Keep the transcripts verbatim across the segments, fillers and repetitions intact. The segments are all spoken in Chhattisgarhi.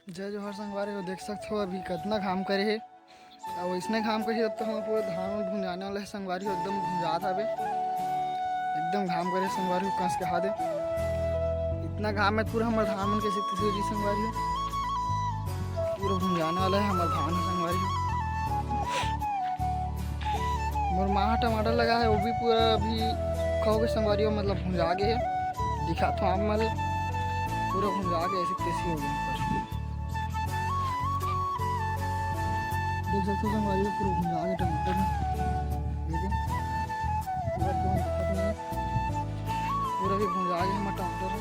जय जोहार संगवारी हो, देख सकत हो अभी कतना घाम करे हे। अब इसने घाम करे हे, अब तो हमर पूरा धान भुंजाने वाला हे संगवारी हो, एकदम भुंजात हवे, एकदम घाम करे हे संगवारी हो, कस के हा दे। इतना घाम में पूरा हमर धान मन के सिक तैसे हो जी संगवारी हो, पूरा भुंजाने वाला हे हमर धान ह संगवारी हो। मोर माँ ह टमाटर लगा हे, वो भी पूरा अभी खो के संगवारी हो, मतलब भुंजा गे हे, दिखात हो आप मन ल, पूरा भुंजा के ऐसे तैसे हो गया। देख सकते हो संगवारी हो, पूरा भुंजा के टमाटर हे। देखिए, पूरा तो दिखात नहीं है। पूरा भी भुंजा के हमर टमाटर हे।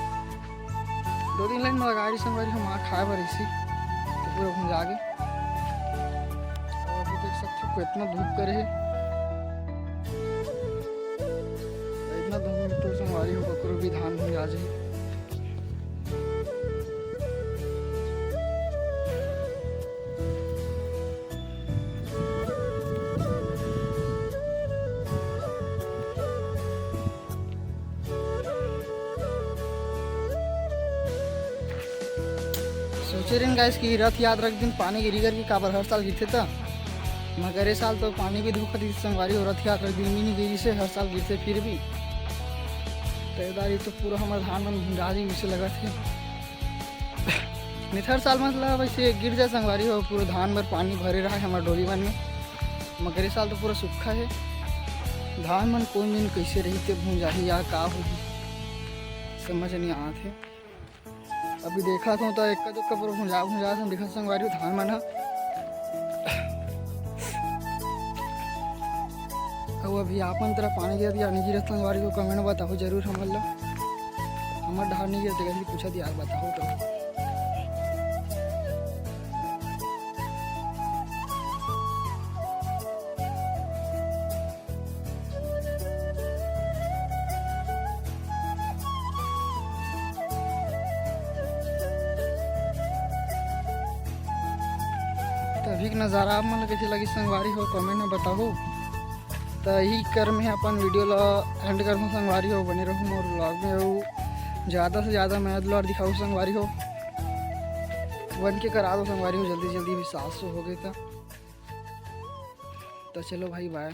दो तीन लाइन में लगा रही संगवारी हो, माँ खाए बर इसी, तो पूरा भुंजा के। और अभी देख सकते हो कितना धूप करे हे। इतना धूप में तो संगवारी हो, ककरो भी धान भुंजा जाही। सोचे रहेन गाइस कि रथ यात्रा के दिन पानी गिरी करके, काबर हर साल गिरथे त, मगर ए साल तो पानी भी धोखा दिस संगवारी हो, रथ यात्रा के दिन भी नहीं गिरी से, हर साल गिरथे फिर भी। तो ए बार ये तो पूरा हमर धान मन भुंजा जी, मिसे लगत हे। निथर साल मतलब ऐसे गिर जाए संगवारी हो, पूरा धान बर पानी भरे रहा है हमर डोली मन में, मगर ए साल तो पूरा सूखा है। धान मन कोन दिन कैसे रही, ते भुंजाही या का होही, समझ नहीं आत है। अभी देखा था तो एक का दुक्का पूरा भुंजा भुंजा से दिखा संगवारी हो धान मन ह। अउ अभी आपन तरफ पानी गिरत या नहीं गिरत संगवारी हो, कमेंट बताओ जरूर हमन ला। हमर डहार नहीं गिरत, कभी पूछत यार, बताओ तो। तभी के नजारा आप मन ला कैसे लगी संगवारी हो, कमेंट में बताओ। त यही कर मैं अपन वीडियो ला एंड करहूँ संगवारी हो, बने रहूँ मोर व्लॉग में। अउ ज़्यादा से ज़्यादा मैं दुलार दिखाऊँ संगवारी हो, बन के करा दो संगवारी हो जल्दी जल्दी, भी सात सौ हो गए था। तो चलो भाई, बाय।